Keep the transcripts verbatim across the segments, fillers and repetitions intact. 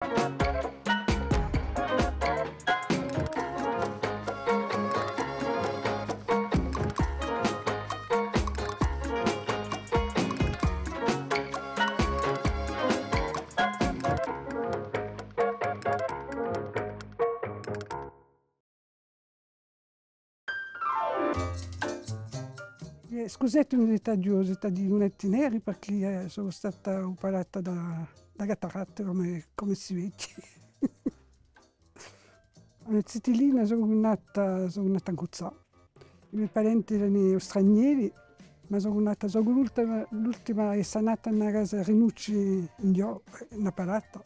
Eh, scusatemi s'è t'aghju, s'è t'aghju un attiminu, perchè, eh, sò stata operata da, da cataratta, cum'è, cum'è si vede. Una zitellina, sò nata, sò nata in Cuzzà. I me parenti eranu stranieri, ma sò nata, sò l'ultima, l'ultima à essa nata in una casa Rinucci in Ghjò, in a Palata.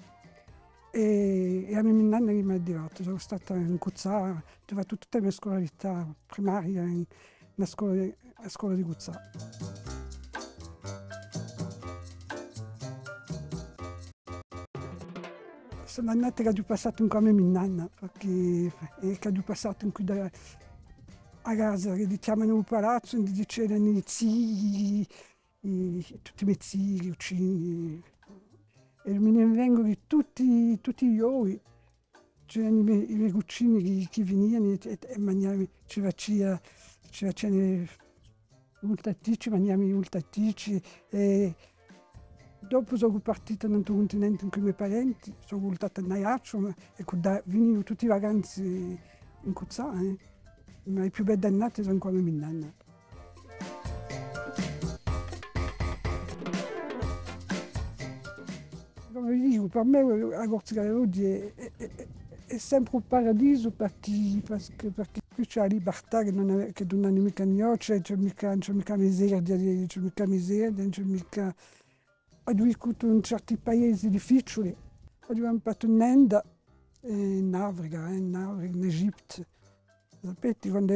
È, è a me minnanna chì m'hà allevata, sò stata in Cuzzà, aghju fattu tutta a me scularità primaria in, in a scola, a scola di Cuzzà. Sò l'annate ch'aghju passatu incù a me minnanna, perchè, eh, ch'aghju passatu incù da, a casa, chì li chjamanu u palazzu, induve c'eranu i zii, i, tutti i me zii, i cucini. È mi n'invengu di tutti, tutti i ghjorni. C'eranu i me, i me cucini chì, chì vinianu è, è, è manghjavanu, ci facia, ci facianu vultatticci, manghjavanu i vultatticci, è dopu sò partita in u cuntinente incù i me parenti, sò vultata in Aiacciu, ma, eccu, da, viniu tutti i vacanzi in Cuzzà, eh. Ma i più beddi annati sò incù a me minnanna. Cum'è vi dicu, per mè, a Corsica d'oghje hè, hè, hè, hè sempre un paradisu, perchè, perchè, perchè quì ci hè a libertà chì ùn hè, chì ùn hè micca, ùn ci hè, ci hè micca, ùn ci hè micca miseria, ùn ci hè micca miseria, ùn ci hè micca, aghju vissutu in certi paesi difficiuli, aghju campatu in India, è in Africa, eh, in Africa, in Egittu. Sapete, quandu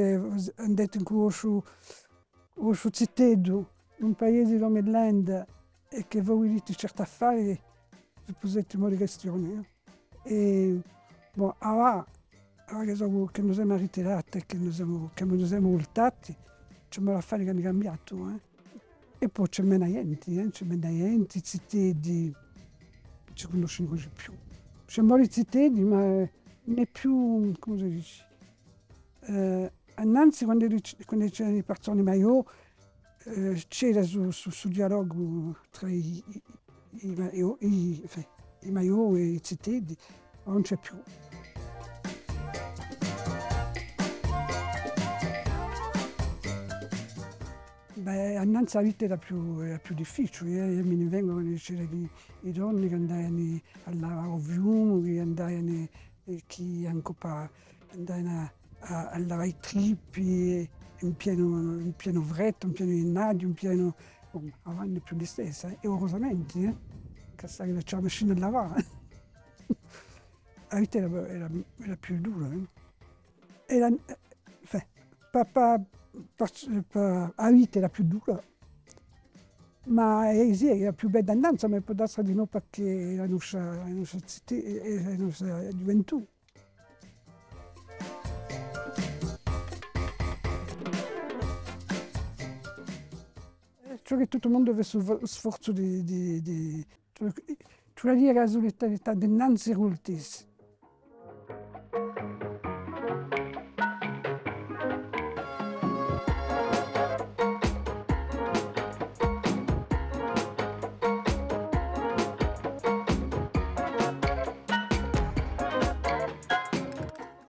andate incù u vostru, u vostru ziteddu, in un paese cum'è l'India, è chì vo vidite certi affari, vi pusate mori quistioni, eh. È, bon, avà, avà chì sò, chì no semu ritirati, chì no semu, chì no semu vultati, ci hè mori affari chì anu cambiatu, eh. È po ci hè menu ghjenti, eh, ci hè menu ghjenti, i ziteddi ùn ci cunnoscenu quasi più. Ci hè mori ziteddi, ma ùn hè più, cumu si dice, eh, annanzi, quandu, quandu c'eranu i parsoni maiò, eh, c'era stu, stu, stu dialogu trà i, i, i maiò, i, enfin, i maiò è i ziteddi, ma ùn ci hè più. Bè, annanzi a vita era più, era più difficiule, eh. Eiu mi n'invengu quandu c'eranu i, i donni chì andavanu à lavà u fiumu, chì andavanu, eh, chì ancu pà, andavanu à, à, à lavà i trippi, in pienu, in pienu freddu, in pienu ghjennaghju, in pienu, bon, avà ùn hè più listessa, eh, è urosamente, eh, chì s'hà da lascià a machina à lavà. A vita era, era, era più dura, eh. Era, eh, enfin, pà, pà, pà, pà, a vita era più dura, ma, eh, sì, era più bedda innanzi, ma pò darsi di nò, perchè a noscia, a noscia zite-, eh, eh, a noscia ghjuventù. Eh, ciò chì tuttu u mondu avessi u sf-, sforzu di, di, di, ciò chì, ciò chì a sulidarietà di nanzi era u listessu.